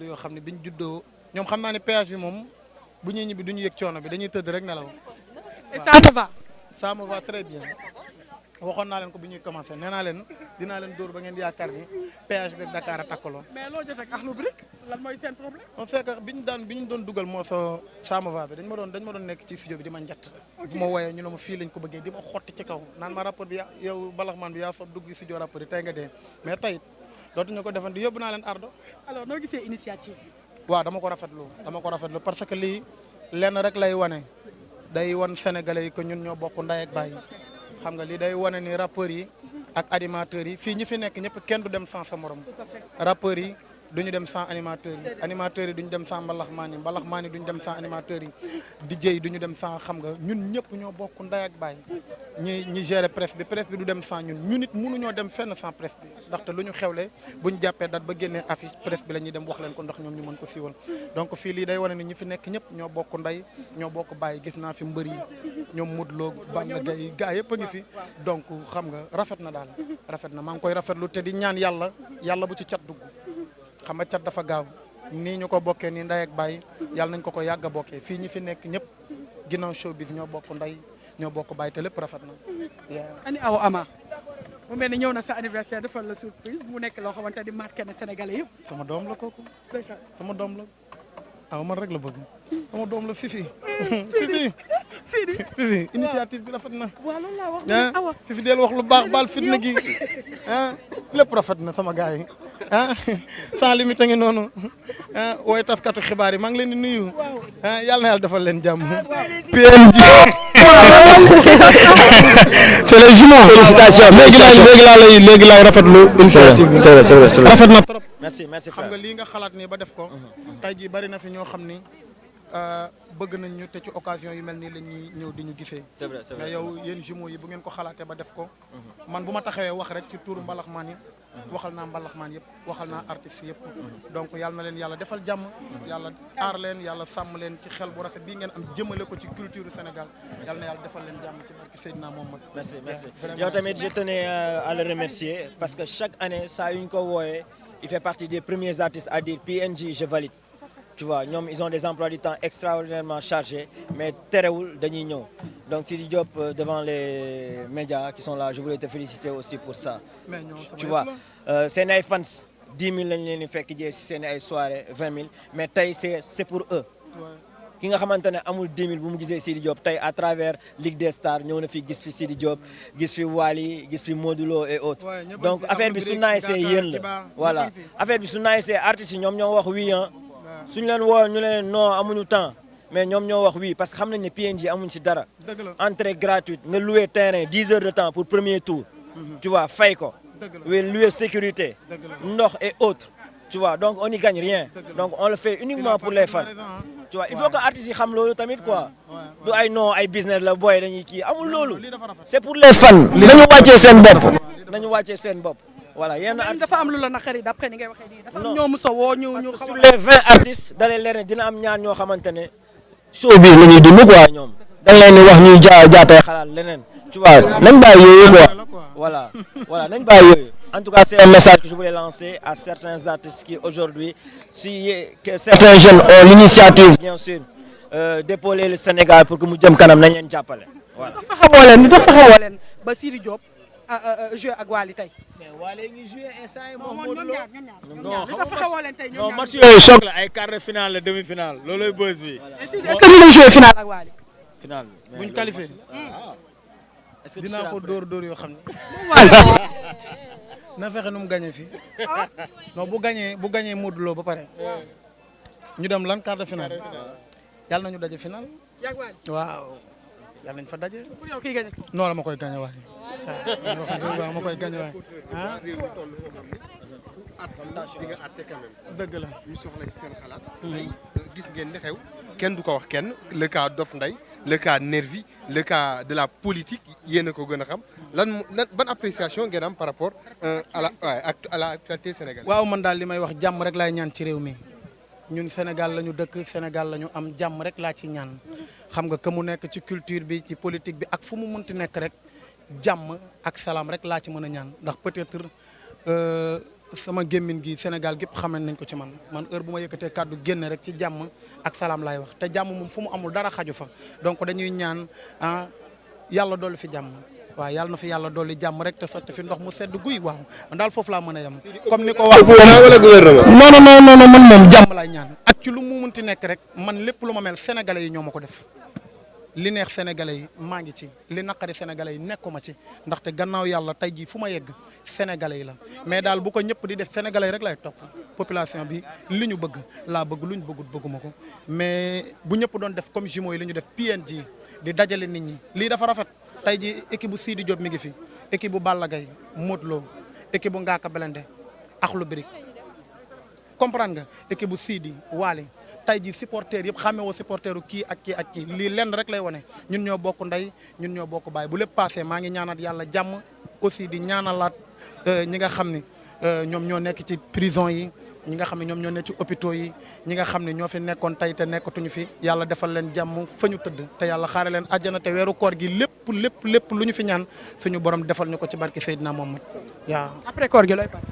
yoo xam ne biñ juddoo ñoom xam naa ne péage bi moom bu ñuy ñibbi duñu yëg coono bi dañuy tëdd rek nelaw. et ça te va. ça me va très bien waxoon naa leen ko bi ñuy commencé nee naa leen dinaa leen dóor ba ngeen yaakaar ni péage bi Dakar a takkaloo. mais loo jot ak Akhlou Brick lan mooy seen problème. on fait que bi ñu doon dugal moo ça me va bi dañ ma doon nekk ci studio bi di ma njatt bu ma wooyee ñu ne ma fii lañ ko bëggee di ma xotti ci kaw naan ma rapport bi yow balaxmaan bi yaa fa dugg studio rapport yi tey nga dee mais tey dootuñu ko defandi yóbbu naa leen ardo. alors noo gisee initiative. waaw dama ko rafetlu parce que lii lenn rek lay wane day wan sénégalais yi que ñun ñoo bokk ndey ak baay xam nga lii day wane ni rappeurs yi ak animateurs yi fii ñi fi nekk ñëpp kenn du dem sans sa morom rappeurs yi duñu dem sans animateurs yi animateurs yi duñu dem sans mbalaxmaan yi duñu dem sans animateurs yi DJ yi duñu dem sans xam nga ñun ñëpp ñoo bokk ndey ak baay ñi gérer presse bi du dem sans ñun it mënuñoo dem fenn sans presse bi ndaxte lu ñu xewle buñ jàppee date ba génnee affiche presse bi la ñuy dem wax leen ko ndax ñoom ñu mën ko siiwal donc fii lii day wane ni ñi fi nekk ñëpp ñoo bokk ndey ñoo bokk baay gis naa fi mbër yi ñoom Modou Lo Balla Gaye gaa yëpp a ngi fi donc xam nga rafet na daal rafet na maa ngi koy rafetlu te di ñaan yàlla bu ci cat dugg xam nga cat dafa gaaw nii ñu ko bokkee nii ndey ak baay yàlla nañ ko yàgg a bokkee fii ñi fi nekk ñëpp ginnaaw showbiz ñoo bokk ndey ñoo bokk baay te lépp rafet na. ani Awa Ama mu mel ni ñëw na sa anniversaire defal la surprise mu nekk loo xamante ni marqué na Sénégalais yëpp. sama doom la kooku. sama doom la aw man rek la bëgg sama doom la Fifi. Fifi initiative bi rafet na. waaw loolu laa wax Awa Fifi del wax lu baax baal fitna gi lépp rafet na sama gars yi sans limite a ngi noonu wooy taskatu xibaar yi maa ngi leen di nuyu yàlla na yàlla defal leen jàmm. PNJ. c'est les jumeaux. félicitations léegi laay rafetlu initiative bi. c'est vrai rafet na trop. merci xam nga lii nga xalaat nii ba def ko. tey jii bari na fi ñoo xam ni. bëgg nañ ñu te ci occasion yu mel nii la ñuy ñëw di ñu gisee. c'est vrai mais yow yéen jumeaux yi bu ngeen ko xalaatee ba def ko. man bu ma taxawee wax rek ci tuuru mbalaxmaan yi. waxal naa mbalaxmaan yëpp waxal naa artistes yëpp. donc yàlla na leen yàlla defal jàmm. yàlla aar leen yàlla sàmm leen ci xel bu rafet bii ngeen am jëmale ko ci culture Sénégal yàlla na yàlla defal leen jàmm ci barke Seydina Mohamed. merci yow tamit je tenais à le remercier parce que chaque année saa yu ñu ko wooyee il fait partie des premiers artistes à dire PNJ je valide. Tu vois, ils ont des emplois du temps extraordinairement chargés, mais terewul dañuy ñëw. Donc Sidi Diop devant les médias qui sont là, je voulais te féliciter aussi pour ça. Tu vois, seen ay fans 10 000 lañ leen di fekk jee si seen ay soirées 20 000 mais tey c'est pour eux. ki nga xamante ne amul 10 000 bu mu gisee Sidi Diop tey à travers Ligue des Stars ñëw na fi gis fi Sidi Diop gis fi Wally gis fi Modou Lo et autres. Donc affaire bi su naayisee yéen la. Voilà affaire bi su naayisee artistes yi ñoom ñoo wax oui hein. suñu leen woo ñu leen non amuñu temps mais ñoom ñoo wax oui parce que xam nañ ne PNJ amuñ ci dara. Entrée gratuite nga louer terrain 10 heures de temps pour premier tour. Tu vois fay ko. louer sécurité. ndox et autres. Tu vois donc on n'y gagne rien. Donc on le fait uniquement pour les fans. Tu vois il faut que artistes yi xam loolu tamit quoi. du ay non ay business la booy dañuy kii amul loolu. c'est pour les fans. nañu wàccee seen bopp. nañu wàccee seen bopp. Voilà yéen dafa am lu la naqari d'après ni ngay waxee nii dafa am ñoo musa woo ñu sur les 20 artistes dalee leer dina am ñaar ñoo xamante ne show bi la ñuy dund quoi ñoom dañ leen di wax ñuy jàppee xalaat leneen tu vois nañ bàyyi yooyu quoi voilà nañ bàyyi yooyu en tout cas c'est un message que je voulais lancer à certains artistes qui aujourd'hui que certains jeunes ont l'initiative bien sûr d'épauler le Sénégal pour que mu jëm kanam nañ leen jàppale voilà dafa xewoo leen ba Sidi Diop joué ak Wally tey. mais Wally ngi joué instant yi moom Modou Lo non dafa xewoo leen tey non match yooyu choc la ay quart de finale la demi finale looloy buzz bi. est-ce que dina joué finale ak Wally. finale buñ qualifié. est-ce que dinaa ko dóor yoo xam ne. na fexe nu mu gagné fii. non bu gagné Modou Lo ba pare. ñu dem lan quart de finale. yàlla nañu daje finale. waaw yàlla nañ fa daje. pour yow kii gagné. non la ma koy gagné waay. waaw ma koy gagné waay. ah. di nga àtte quand même. dëgg la ñu soxla ci seen xalaat. gis ngeen ne xew kenn du ko wax kenn le cas Dof Ndeye le cas Nervi le cas de la politique yéen a ko gën a xam lan ban appréciation ngeen am par rapport à la actualité sénégalaise. waaw man daal li may wax jàmm rek laay ñaan ci réew mi ñun Sénégal la ñu dëkk Sénégal la ñu am jàmm rek laa ci ñaan xam nga que mu nekk ci culture bi ci politique bi ak fu mu mënti nekk rek jàmm ak salaam rek laa ci mën a ñaan ndax peut-être sama gémmin gi Sénégal gépp xaman nañ ko ci man heure bu ma yëkkatee kàddu génn rek ci jàmm ak salaam laay wax te jàmm moom fu mu amul dara xaju fa donc dañuy ñaan yàlla dolli fi jàmm waaw yàlla na fi yàlla dolli jàmm rek te sotti fi ndox mu sedd guy waaw man daal foofu laa mën a yem comme ni ko wax wala gouvernement. non man moom jàmm laay ñaan ak ci lu mu munti nekk rek man lépp lu ma mel sénégalais yi ñoo ma ko def li neex sénégalais yi maa ngi ci li naqari sénégalais yi nekkuma ci ndaxte gannaaw yàlla tey jii fu ma yegg sénégalais yi la mais daal bu ko ñëpp di def sénégalais yi rek lay topp population bi li ñu bëgg laa bëgg lu ñu bëggut bëgguma ko mais bu ñëpp doon def comme jumeaux yi li ñu def PNG di dajale nit ñi lii dafa rafet tey ji équipe bu Sidi Diop mi ngi fi équipe bu Balla Gaye Modou Lo équipe bu Ngaaka Blindé Akhlou Brick comprendre nga équipe bu Sidi Wali tey ji supporter yëpp xàmmewoo supporteru kii ak kii ak kii lii lenn rek lay wane ñun ñoo bokk ndey ñun ñoo bokk baay bu lépp passé maa ngi ñaanat yàlla jàmm aussi di ñaanalaat ñi nga xam ne ñoom ñoo nekk ci prison yi ñi nga xam ne ñoom ñoo nekk ci hôpitaux yi ñi nga xam ne ñoo fi nekkoon tey te nekkatuñu fi yàlla defal leen jàmm fa ñu tëdd te yàlla xaare leen àjjana te weeru koor gi lépp lu ñu fi ñaan suñu borom defal ñu ko ci barke Seydina Mohamed waaw. après koor gi looy pare.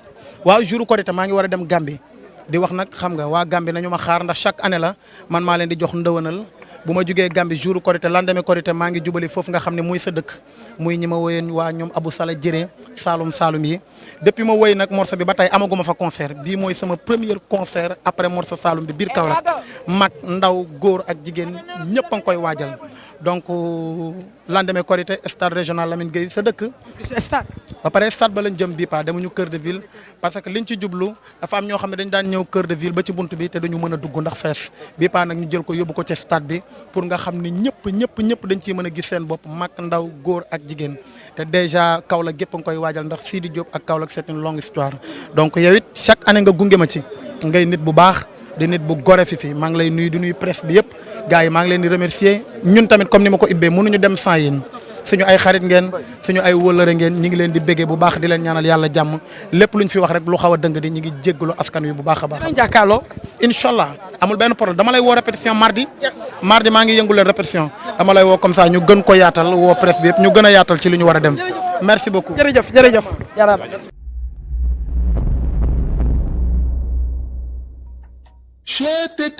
waaw jour Korité maa ngi war a dem Gambie di wax nag xam nga waa Gambie nañu ma xaar ndax chaque année la man maa leen di jox ndëwanal bu ma jugee Gambie jour Korité lendemain Korité maa ngi jubali foofu nga xam ne muy sa dëkk muy ñi ma woyeen waa ñoom Abou Sala Jëré Saalum yi depuis ma woy nag morceau bi ba tey amaguma fa concert bii mooy sama premier concert après morceau Saalum bi biir Kaolack mag ndaw góor ak jigéen ñëpp a ngi koy waajal donc lendemain Korité stade régional Lamine Gueye sa dëkk stade ba pare stade ba lañ jëm bii pa demuñu cœur de ville parce que liñ ci jublu dafa am ñoo xam ne dañ daan ñëw cœur de ville ba ci bunt bi te dañu mën a dugg ndax fees bii pa nag ñu jël ko yóbbu ko ci stade bi pour nga xam ni ñëpp dañ ciy mën a gis seen bopp mag ndaw góor ak jigéen te déjà Kaolack gépp nga koy waajal ndax Sidi Diop ak Kaolack c'est une longue histoire donc yow it chaque année nga gunge ma ci ngay nit bu baax di nit bu gore fi maa ngi lay nuyu di nuyu presse bi yëpp gars yi maa ngi leen di remercier ñun tamit comme ni ma ko ibbee mënuñu dem sans yéen suñu ay xarit ngeen suñu ay wëllëre ngeen ñi ngi leen di béggee bu baax di leen ñaanal yàlla jàmm lépp luñ fi wax rek lu xaw a dëng di ñi ngi jéggalu askan wi bu baax a baax. jàkkaarloo. incha allah amul benn problème dama lay woo répétition mardi maa ngi yëngu leen répétition dama lay woo comme ça ñu gën ko yaatal woo presse bi yëpp ñu gën a yaatal ci li ñu war a dem merci beaucoup. jërëjëf jaraama. chetttt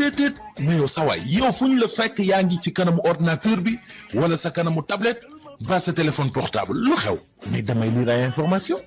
mais yow sawaay yow fu ñu la fekk yaa ngi ci kanamu ordinateur bi wala sa kanamu tablette ba sa téléphone portable lu xew mais damay lire ay information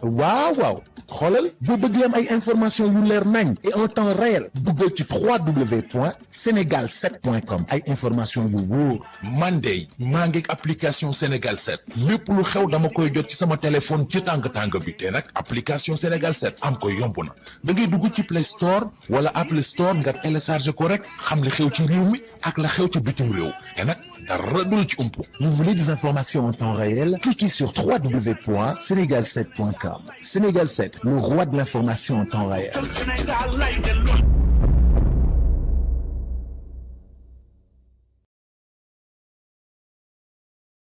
waaw xoolal boo bëgg am ay information yu leer nañ et en temps réel duggal ci www.senegal7.com ay information yu wóor man de maa ngi application Sénégal 7 lépp lu xew dama koy jot ci sama téléphone ci tàng bi te nag application Sénégal 7 am ko yomb na da ngay dugg ci Play Store wala Apple Store nga télécharger ko rek xam li xew ci réew mi ak la xew ci bitim réew te nag dara du la ci umpu. Vous voulez des informations en temps réel? Cliquez sur www.senegal7.com. Sénégal 7, le roi de l'information en temps réel.